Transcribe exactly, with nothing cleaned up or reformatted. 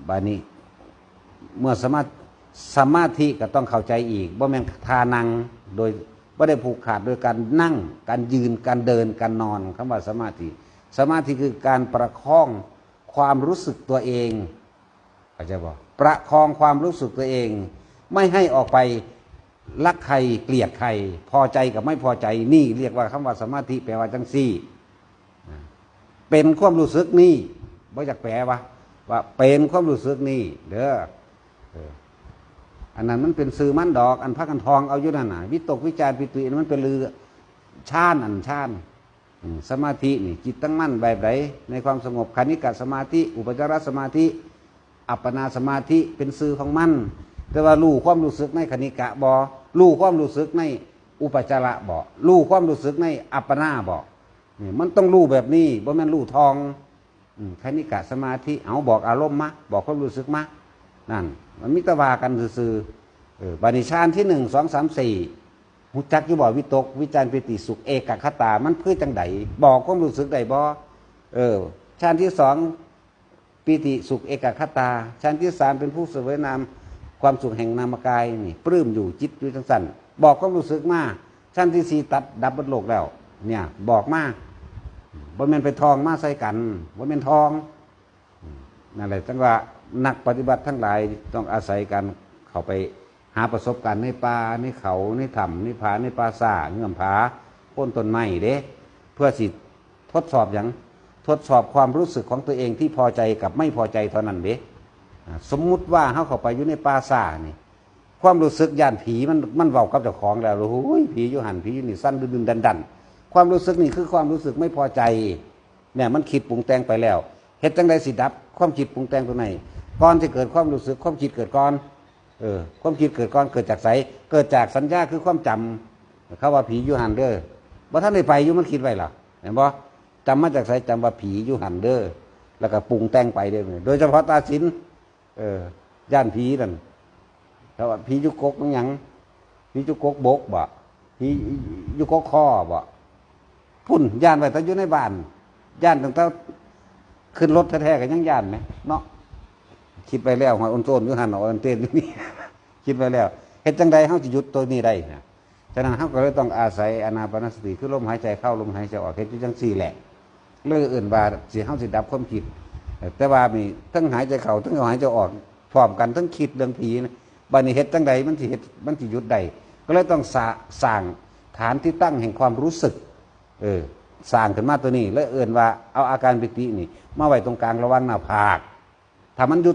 บาดนี้ เมื่อสมาสมาธิก็ต้องเข้าใจอีก บ่แม่นท่านั่ง โดยบ่ได้ผูกขาดโดยการนั่ง การยืน การเดิน การนอน คำว่าสมาธิ สมาธิคือการประคองความรู้สึกตัวเอง เข้าใจบ่ ประคองความรู้สึกตัวเอง ไม่ให้ออกไปรักใครเกลียดใคร พอใจกับไม่พอใจ นี่เรียกว่าคำว่าสมาธิ แปลว่าจังซี่ เป็นความรู้สึกนี่ บ่อยากแปลว่า ว่าเป็นความรู้สึกนี่ เด้อ เออ อันนั้นมันเป็นซื่อมันดอก อันพากันท่องเอาอยู่นั่นน่ะ วิตกวิจารปีติ อันนั้นมันเป็นลือฌาน อันฌาน อืม สมาธินี่ จิตตั้งมั่นแบบใด ในความสงบ คณิกะสมาธิ อุปจารสมาธิ อัปปนาสมาธิ เป็นซื่อของมัน แต่ว่ารู้ความรู้สึกในคณิกะบ่ รู้ความรู้สึกในอุปจาระบ่ รู้ความรู้สึกในอัปปนาบ่ นี่มันต้องรู้แบบนี้ บ่แม่นรู้ท่อง อืม คณิกะสมาธิ เอา บอกอารมณ์มา บอกความรู้สึกมา นั่น มันมีแต่ว่ากันซื่อๆ เออ บาดนี้ฌานที่หนึ่ง สอง สาม สี่ ฮู้จักอยู่บ่ วิตก วิจาร ปีติ สุข เอกคตา มันคือจังใด บอกความรู้สึกได้บ่ เออ ฌานที่สอง ปีติ สุข เอกคตา ฌานที่สาม เป็นผู้เสวยนาม ความสุขแห่งนามกาย นี่ ปลื้มอยู่ จิตอยู่จังซั่น บอกความรู้สึกมา ฌานที่สี่ ตัดดับเบิดโลกแล้ว เนี่ย บอกมา บ่แม่นไปท่องมาใส่กัน บ่แม่นท่อง นั่นแหละ จังว่านักปฏิบัติทั้งหลายต้องอาศัยการเข้าไปหาประสบการณ์ในป่า ในเขา ในถ้ำ ในผา ในป่าช้า เงื้อมผา โคนต้นไม้เด้ เพื่อสิทดสอบหยัง ทดสอบความรู้สึกของตัวเองที่พอใจกับไม่พอใจเท่านั้นเด้ อ่า สมมุติว่าเฮาเข้าไปอยู่ในป่าช้านี่ ความรู้สึกย้านผีมัน มันเว้ากับเจ้าของแล้ว โอ้ย ผีอยู่หั่น ผีอยู่นี่ สั่นดึนๆดันๆ ความรู้สึกนี่คือความรู้สึกไม่พอใจ เนี่ย มันคิดปรุงแต่งไปแล้ว เฮ็ดจั่งใดสิดับความคิดปรุงแต่งตัวไหน ก่อนสิเกิดความรู้สึก ความคิดเกิดก่อน เออ ความคิดเกิดก่อน เกิดจากไส เกิดจากสัญญาคือความจำ เขาว่าผีอยู่หั่นเด้อ บ่ทันได้ไปอยู่ มันคิดไว้ล่ะ เห็นบ่ จำมาจากไส จำว่าผีอยู่หั่นเด้อ แล้วก็ปรุงแต่งไปเด้อ โดยเฉพาะตาสิน เออ ย้านผีนั่น เขาว่าผีอยู่กกหยัง ผีอยู่กกบกบ่ ผีอยู่กกคอบ่ พุ่น ย้านไว้แต่อยู่ในบ้าน ย้านตั้งแต่ขึ้นรถแท้ๆก็ยังย้านแหมเนาะ คิดไปแล้ว หอยโอนโซนอยู่หั่น หอยโอนเต้นอยู่นี่ คิดไปแล้ว เฮ็ดจั่งใดเฮาสิหยุดตัวนี้ได้นะ ฉะนั้นเฮาก็เลยต้องอาศัยอานาปานสติ คือลมหายใจเข้า ลมหายใจออก เฮ็ดอยู่จั่งซี่แหละ เลยเอิ้นว่าสิ เฮาสิดับความคิด แต่ว่านี่ ทั้งหายใจเข้า ทั้งหายใจออก พร้อมกัน ทั้งคิดเรื่องผีนะ บัดนี้เฮ็ดจั่งใดมันสิเฮ็ด มันสิหยุดได้ ก็เลยต้องสร้า- สร้างฐานที่ตั้งแห่งความรู้สึก เออ สร้างขึ้นมาตัวนี้ แล้วเอิ้นว่าเอาอาการปีตินี่ มาไว้ตรงกลางระหว่างหน้าผาก ถ้ามันหยุด